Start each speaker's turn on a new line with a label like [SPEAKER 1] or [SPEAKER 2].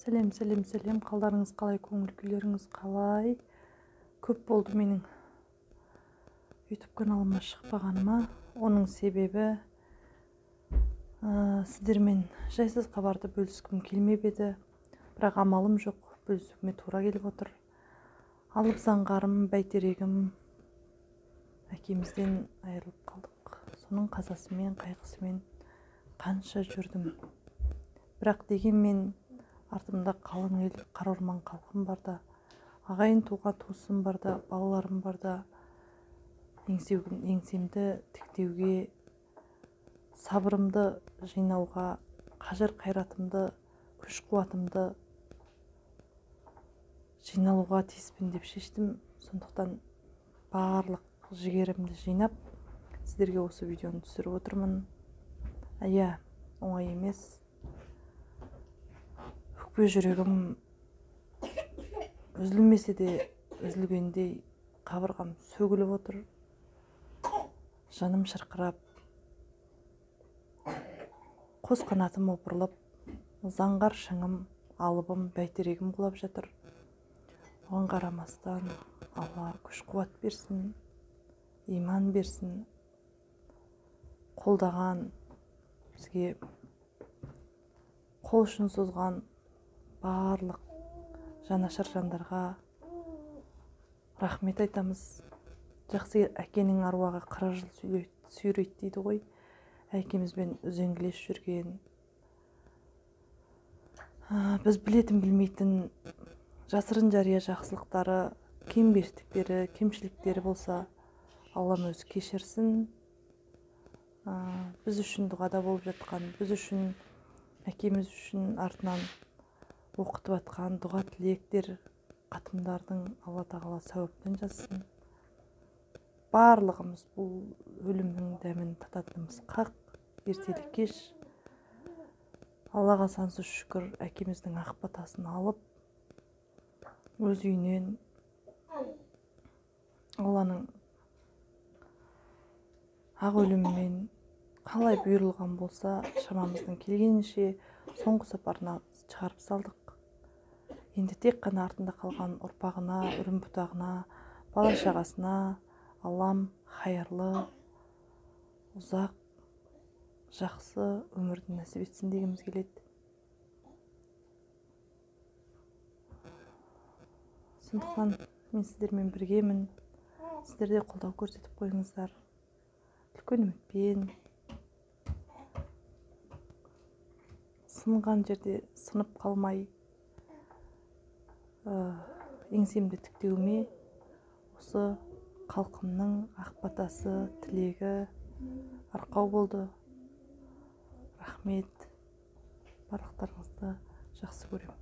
[SPEAKER 1] Сәлем, сәлем, сәлем. Қалдарыңыз қалай, көңіл күйлеріңіз қалай? Көп болды менің YouTube каналыма шықпағаныма. Оның себебі сіздермен жайсыз хабарды бөліскім келмеп еді. Бірақ амалым жоқ, бөлісуіме тура келіп отыр. Алып заңғарым, бәйтерегім әкемізден айырылып қалдық. Соның қазасымен, қайғысымен қанша жүрдім. Бірақ дегенмен артымда қалың ел, қара орман халқым бар да, ағайын туған туысым бар да, балаларым бар да, еңсемді тіктеуге, сабырымды жинауға, қажыр қайратымды, күш қуатымды жиналуға тиіспін деп шештім. Сондықтан барлық жігерімді жинап, сіздерге осы видеоны түсіріп отырмын. Иә, оңай емес. Өкпе жүрегім үзілмесе де үзілгендей қабырғам сөгіліп отыр. Жаным шырқырап, қос қанатым опырылып, заңғар шыңым, алыбым, бәйтерегім құлап жатыр. Оған қарамастан Алла күш қуат берсін, иман берсін. Қолдаған, бізге қол ұшын созған барлық жанашыр жандарға рахмет айтамыз. Жақсы әкенің аруағы 40 жыл сүйрейді дейді ғой. Әкемізбен үзеңгілес жүрген, біз білетін білмейтін жасырын жария жақсылықтары, кембештіктері, кемшіліктері болса, Аллам өзі кешірсін. Біз үшін дұғада болып жатқан, біз үшін, әкеміз үшін артынан оқытып жатқан дұға тілектер, қатымдардың Алла тағала сауаппен жазсын. Барлығымыз бұл өлімнің дәмін тататынымыз қақ, ертелі кеш. Аллаға сансыз шүкір, әкеміздің ақ батасын алып, өз үйінен Алланың ақ өлімімен қалай бұйырылған болса, шамамыздың келгенінше соңғы сапарына шығарып салдық. Енді тек қана артында қалған ұрпағына, үрім бұтағына, бала шағасына Аллам хайырлы, ұзақ, жақсы өмірді нәсіп етсін дегіміз келеді. Сондықтан мен сіздермен біргемін. Сіздер де қолдау көрсетіп қойыңыздар. Үлкен үмітпен, сынған жерде сынып қалмай, еңсемді тіктеуіме осы халқымның ақ батасы, тілегі арқау болды. Рахмет. Барлықтарыңызды жақсы көремін.